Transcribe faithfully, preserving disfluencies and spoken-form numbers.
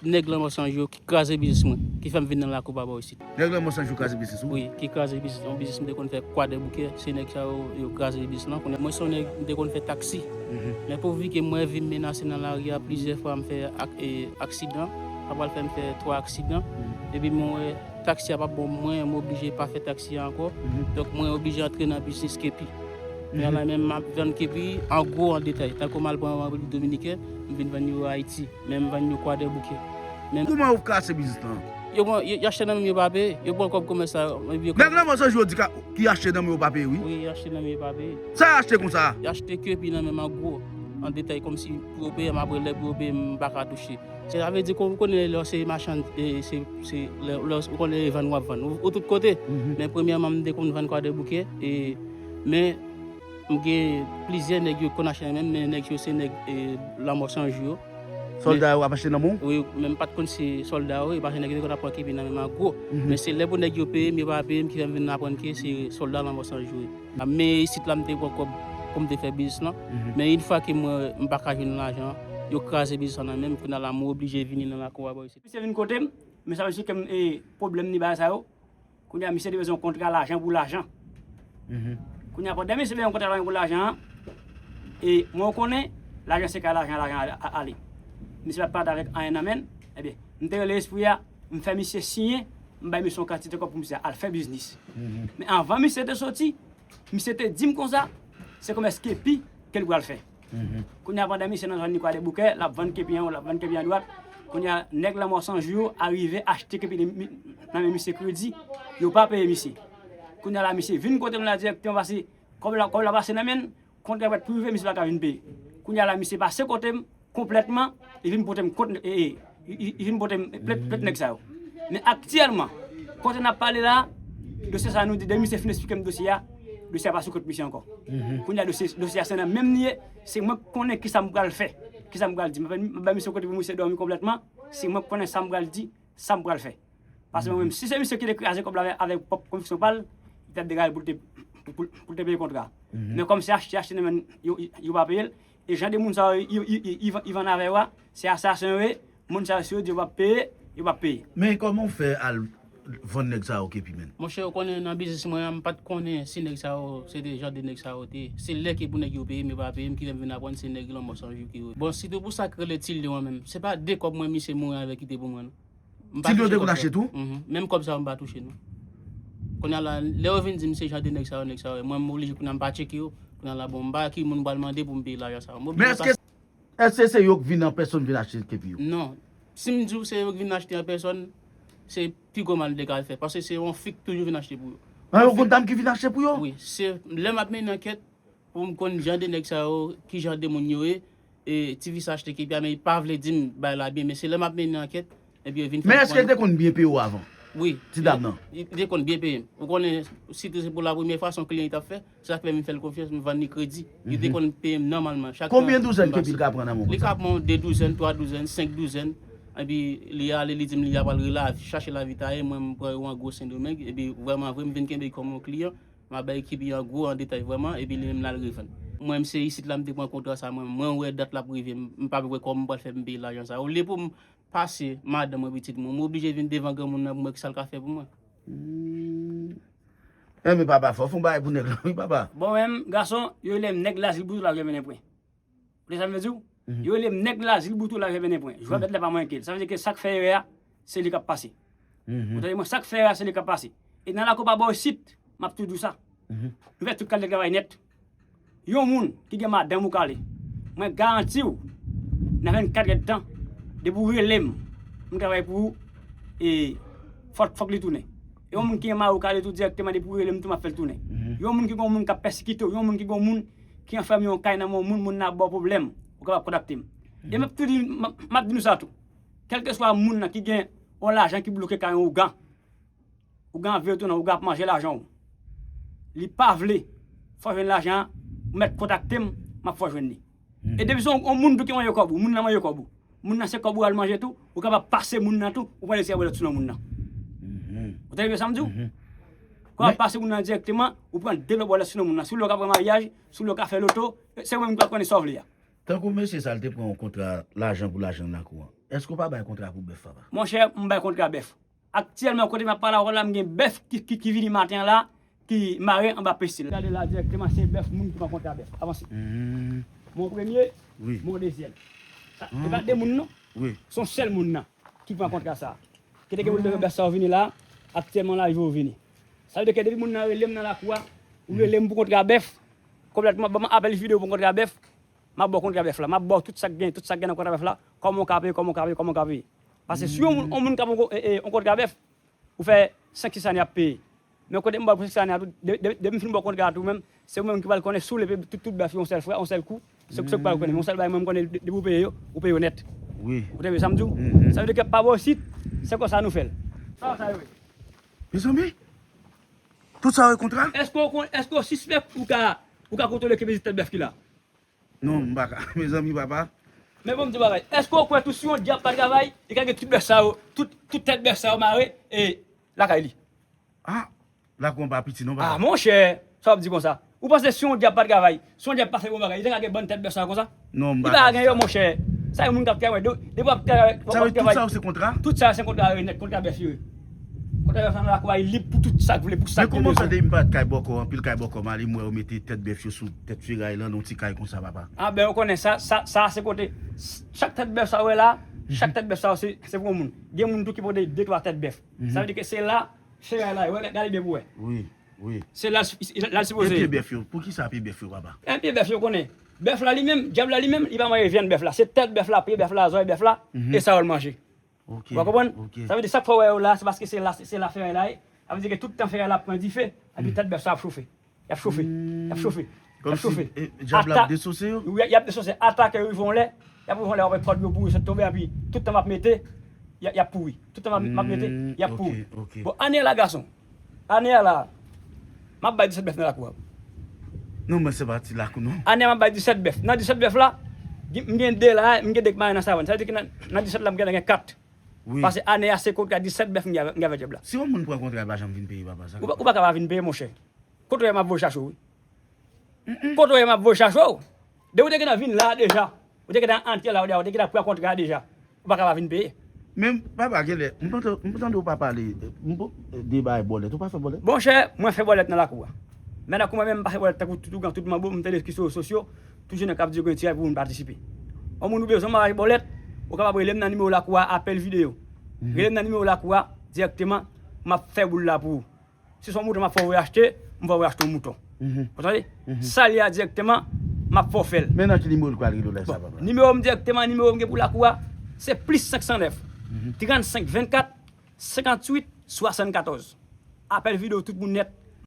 Nèg Lanmò San Jou yo ki kraze biznis mwen, ki fè m vin nan lakou Papa Osit. Nèg Lanmò San Jou kraze biznis ou? Wi, ki kraze biznis, yon biznis m te konn fè kwa dè bouke, se nèg sa yo, yo kraze biznis lan. Kounye a, mwen se yon nèg, m te konn fè taksi. Men pouvi ke mwen vi m menase nan lari a, plizyè fwa m fè ak, e, aksidan, sa pral fè m fè twa aksidan. Epi mwen wè taksi a p ap bon pou mwen, m oblije pa fè taksi a ankò. Donk, mwen oblije antre nan biznis kepi. Kounye a la menm, m ap vann kepi an gwo, an detay. Tankou m al pran yo an Repiblik Dominiken, m vin vann yo Ayiti. Men m vann yo Kwadèbouke. Men. Kouman yo kase biznis lan? Yo pran, yo, yo achte nan men m, yo pa peye. Yo pran kòb komès la, epi yo. Nèg Lanmò San Jou yo di ka, ki achte nan men yo pa peye, wi. Wi, yo achte nan men yo pa peye. Sa yo achte konsa? Yo achte kepi nan men m an gwo, an detay, kòmsi pou yo peye m, apre lè pou yo peye m, m pa ka touche. Sa vle di, kon, ou konnen lè w se machann, e, se, se, lè, lè w, ou konnen e vann w ap vann. Ou, ou tout kote. Men premyèman, m te konn vann Kwadèbouke, e, men m gen plizyè nèg yo konn achte nan men m, men nèg yo se nèg, e, Lanmò San Jou yo. Sòlda yo ap achte nan men w? Wi, men m pa t konn se sòlda yo ye, paske nèg yo te konn ap pran kepi nan men m an gwo. Men se lè pou nèg yo peye m, yo pa peye m, ki fè m vin aprann ke se sòlda Lanmò San Jou ye. Men isit la m te pran kòb pou m te fè biznis lan. Men yon fwa ke mwen, m pa ka jwenn lajan, yo kraze biznis lan nan men m, kounye a la m oblije vini nan lakou Papa Osit. Misye vin kote m, men sa misye ke m, e, pwoblèm ni bagay sa yo. Kounye a misye te bezwen yon kontra lajan pou lajan. Kounye a pandan misye bezwen yon kontra lajan pou lajan an, e mwen w konnen, lajan se kay lajan, lajan ale, ale. Misye pa t pare avèk anyen nan men l, ebyen, m te rele espri a, m fè misye siyen, m bay misye yon kantite kòb pou misye al fè biznis. Men anvan misye te soti, misye te di m konsa, se komès kepi ke l pral fè. Kounye a pandan misye nan zòn li Kwadèbouke, l ap vann kepi anwo, l ap vann kepi andwat. Kounye a nèg Lanmò San Jou yo arive achte kepi nan men misye kredi, yo pa peye misye. Kounye a la misye vin kote m la dirèkteman pase kòb la, kòb la pase nan men l, kont la prèt pou rive, misye pa ka vin peye. Kounye a la misye pase kote m konplètman, li vin pote m kont, e, e, li, li, li vin pote m plent, plent nèg sa yo. Men aktyèlman, kote n ap pale la, dosye sa nou di, depi misye fin esplike m dosye a, dosye a pa sou kont misye ankò. Kounye a dosye, dosye a se nan men m li ye, se mwen k konnen kisa m pral fè, kisa m pral di. M ap bay misye kote pou misye dòmi konplètman, se mwen k konnen sa m pral di, sa m pral fè. Paske mwen menm, si se misye ki te kraze kòb la avèk, avèk pwòp konviksyon pa l, li t ap degaje pou l te, pou, pou, pou l te peye kontra a. Men kòm se achte, achte nan men l, yo, yo, yo pa peye l, e jan de moun sa yo, yo, yo, yo, yo vann avè yo a, se asasen yo ye, moun sa yo, si yo di yo p ap peye, yo p ap peye. Men kòman w fè al vann nèg sa yo kepi, menn? Monchè, ou konnen nan biznis mwen an, m pa t konnen si nèg sa yo, se te jan de nèg sa yo te ye. Se lè ke pou nèg yo peye m, yo pa peye m, ki fè m vin aprann se nèg Lanmò San Jou ki yo ye. Bon, sitou pou sa k rele Tilyon an menm, se pa de kòb mwen misye mouri avèk kite pou mwen, non. M pa touche kòb sa. Tilyon te konn achte tou? Menm kòb sa yo m pa touche, non. Kounye a la, lè yo vin di m se jan de nèg sa yo, nèg sa yo ye, mwen m oblije kounye a m pa tcheke yo. Kounye a la, bon, m pa ki moun m pral mande pou m peye lajan sa yo. M oblije pase. Men èske, èske se yo k vin an pèsòn vin achte kepi yo? Non. Si m di w se yo k vin achte an pèsòn, se pi gwo mal m te ka fè. Paske se yon fi k toujou vin achte pou yo. An, yon gwoup dam ki vin achte pou yo? Wi. Se lè m ap mennen ankèt, pou m konn jan de nèg sa yo, ki jan de moun yo ye, e, ti fi sa achte kepi a, men li pa vle di m bagay la byen, men se lè m ap mennen ankèt, epi yo vin fè m konnen. Men èske li te konn byen peye w avan? Wi. Ti dam nan? Li, li te konn byen peye m. Ou konnen, sitou se pou la premyè fwa, se yon kliyan li t ap fè, se sa k fè m vin fè l konfyans, m vann li kredi. Li te konn peye m nòmalman, chak mwa. Konbyen douzèn kepi l ka pran nan mwa konsa? Li ka pran de douzèn, twa douzèn, senk douzèn, epi li ale, li di m li pral rele, chache lavi tayè, mwen m pran yo an gwo Sendomeng, epi vrèman vre, m vin kenbe l kòm yon kliyan. M ap bay kepi an gwo, an detay vrèman, epi li menm l al revann. Mwen menm se isit la m te pran kontra sa, mwen, mwen wè dat la ap rive, m, m p ap wè kòman m pral fè pou m peye lajan sa. Olye pou m pase madanm mwen, pitit mwen, m oblije vin devan granmoun nan pou m wè kisa l ka fè pou mwen. Enben papa, fò w fè yon bagay pou nèg la wi papa. Bon, menm gason, yo rele m nèg Lazil Boutou Lajè Venenpwen. Ou tande sa m vle di w? Yo rele m nèg Lazil Boutou Lajè Venenpwen. Jwa bèt la pa mwen ke l. Sa vle di ke sa k fè erè a, se li k ap pase. Ou tande mwen, sa k fè erè a, se li k ap pase. E nan lakou pa bò isit, m ap toujou di w sa. Nou fè tout kalite travay nèt. Yon moun ki gen madanm ou k ale, mwen garanti w, nan vennkat èdtan, depi w rele m, m travay pou ou, e fòk, fòk li tounen. Yon moun ki gen mari ou k ale tou dirèkteman, depi w rele m tou, m ap fè l tounen. Yon moun ki gen yon moun k ap pèsekite w, yon moun ki gen yon moun ki anfème yon kay nan men yon moun, moun nan ap ba w pwoblèm, ou kapab kontakte m. E m ap tou di, m ap, m ap di nou sa tou. Kèlkeswa moun nan ki gen yon lajan ki bloke kay yon ougan, ougan ap vire tounen, ougan ap manje lajan w. Li pa vle fè w jwenn lajan an, ou mèt kontakte m, m ap fè w jwenn li. E depi se yon, yon moun tou ki manje kòb ou, moun nan manje kòb ou. Moun nan se kòb ou al manje tou, ou kapab pase moun nan tou, ou pran lespri a bwè lòt sou non moun nan. Ou tande byen sa m di w? Ou kapab pase moun nan dirèkteman, ou pran de lòt bwè lòt sou non moun nan. Si w lè w ka pran maryaj, si w lè w ka fè loto, se ou menm ki pral konnen sa w vle a. Tankou mesye sa, l te pran yon kontra lajan pou lajan nan lakou an. Èske w pa bay kontra pou bèf, papa? Monchè, m bay kontra bèf. Aktyèlman, kote m ap pale avè w la, m gen bèf ki, ki, ki vini maten an la, ki mare anba pestil. Gade la dirèkteman, se bèf moun ki pran kontra bèf. Avanse. Hmm, Mon premye, wi. Mon dezyèm. Sa, Hmm, e pa de ok. Moun non. Wi. Se yon sèl moun nan ki pran kontra sa. Kite gen moun de bèf sa yo vini la, aktyèlman la yo vini. Sa vle di ke depi moun nan rele m nan lakou a, ou rele m pou kontra bèf, konplètman, ban m apèl videyo pou kontra bèf, m ap ba w kontra bèf la. M ap ba w tout sa k gen, tout sa k gen nan kontra bèf la. Kòman w ka peye, kòman w ka peye, kòman w ka peye. Paske si yon moun, yon moun k ap yon, e, e, yon kontra bèf, ou fè senk sis ane ap peye. Men kote m ba w pou senk sis ane a tou, de- de- depi m fin ba w kontra a tou menm, se ou menm ki pral konnen si w vle peye tout, tout bèf yo yon sèl fwa, yon sèl kou, se se w pral konnen. Men yon sèl bagay mwen m konnen de- depi w peye yo, ou peye yo nèt. Wi. Ou tande sa m di w? Mhm. Sa vle di ke pa bò isit, se konsa nou fè l. Sa sa yo ye. Mezanmi, tout sa yo kontra? Èske w kon- èske w sispèk ou ka, ou ka kontwole ki vizit tèt bèf ki la? Non, m pa ka. Mezanmi, papa. Men bon, m di w bagay. Èske w kwè tou si yon dyab pa travay, li ka gen tout bèf sa yo, tout, tout tèt bèf sa yo mare e lakay li? Ah, lakou an pa piti non, Ah, papa. Monchè, sa w ap di konsa? Ou panse si yon dyab pa travay, si yon dyab pa fè bon bagay, li te ka gen bann tèt bèf sa yo konsa? Non, m Li pa pa ka gen yo, sa. Monchè. Sa yo moun k ap travay, depi w ap travay, w Sa ap vle di tout travay. Sa yo se kontra? Tout sa yo se kontra yo nèt, kontra bèf yo ye. Kontra bèf la nan lakou a, li lib pou tout sa k vle, pou sa Men k gen kòman fè bezwen. Depi m pa t kay bòkò, anpil kay bòkò, m ale m wè yo mete tèt bèf yo sou tèt feray lan nan yon ti kay konsa, papa. Ah ben, ou konnen sa, sa, sa se kote, chak tèt bèf sa w wè la, chak tèt bèf sa yo se, se pou yon moun. Gen moun tou ki pote de twa tèt bèf. Sa vle di ke se la, feray la, wè, gade byen pou wè. Wi, wi. Se la, l- la l E sipoze pye ye. Bèf yo, pou ki sa pye bèf yo, papa? E pye bèf yo konnen. Bèf la li menm, dyab la li menm, li pa manje vyann bèf la. Se tèt bèf la, pye bèf la, zòrèy bèf la, e sa yo l manje. Ok. Ou konprann? Ok. Sa vle di sa k fè w wè yo la, se paske se la, se la feray la ye. Sa vle di ke tout tan feray la ap pran dife, epi tèt bèf sa ap chofe. Y ap chofe. Y ap chofe. Y ap Kòmsi chofe. E, dyab la ap Ata- desose yo? Wi, y ap desose. Atake yo rive yon lè, y ap rive yon lè, w ap wè kòd yo pou yo sot tonbe, epi tout tan m ap mete, y a- y ap pouri. Tout tan m ap- m ap mete, y ap pouri. Ok, ok. Bon, ane a la, gason. Ane a la, m ap bay disèt bèf nan lakou a. Non, men se pa ti lakou, non. Ane a, m ap bay disèt bèf. Nan disèt bèf la, gen- m gen de la, m gen de k mare nan savann. Sa vle di ke nan, nan disèt la, m gen, gen kat. Wi. Paske ane a, se kontra disèt bèf m gen avè- m gen avè dyab la. Si yon moun pran kontra, pa janm vin peye, papa, sa. Ou pa, ou pa ka pa vin peye, monchè. Kote w ye m ap voye chache w, wi. Kote w ye m ap voye chache w. Depi w te gentan vin la deja, ou te gentan antre la, ou te gentan pran kontra a deja. Ou pa ka pa vin peye. Men, papa, genlè, m pa tande, m pa tande w pa pale, m pa, de bay bòlèt, ou pa fè bòlèt? Monchè, mwen fè bòlèt nan lakou a. Men lakou mwen menm, m pa fè bòlèt tankou tout ougan, tout manbo, m tande ki sou rezo sosyo, tout jounen k ap di yo gen tiray pou moun patisipe. Yon moun ou bezwen, m ap bay bòlèt, ou kapab rele m nan nimewo lakou a, apèl videyo. Rele m nan nimewo lakou a, dirèkteman, m ap fè boul la pou ou. Si se yon mouton m ap fè w achte, m fè w achte yon mouton. Ou tande? Sa l ye a dirèkteman, m ap fè w fè l. Men nan ki nimewo l pral rele w la, sa, papa? Nimewo m dirèkteman, nimewo m gen pou lakou a, se plis senk san nèf, trannsenk vennkat, senkantuit swasannkatòz. Apèl videyo tout moun nèt,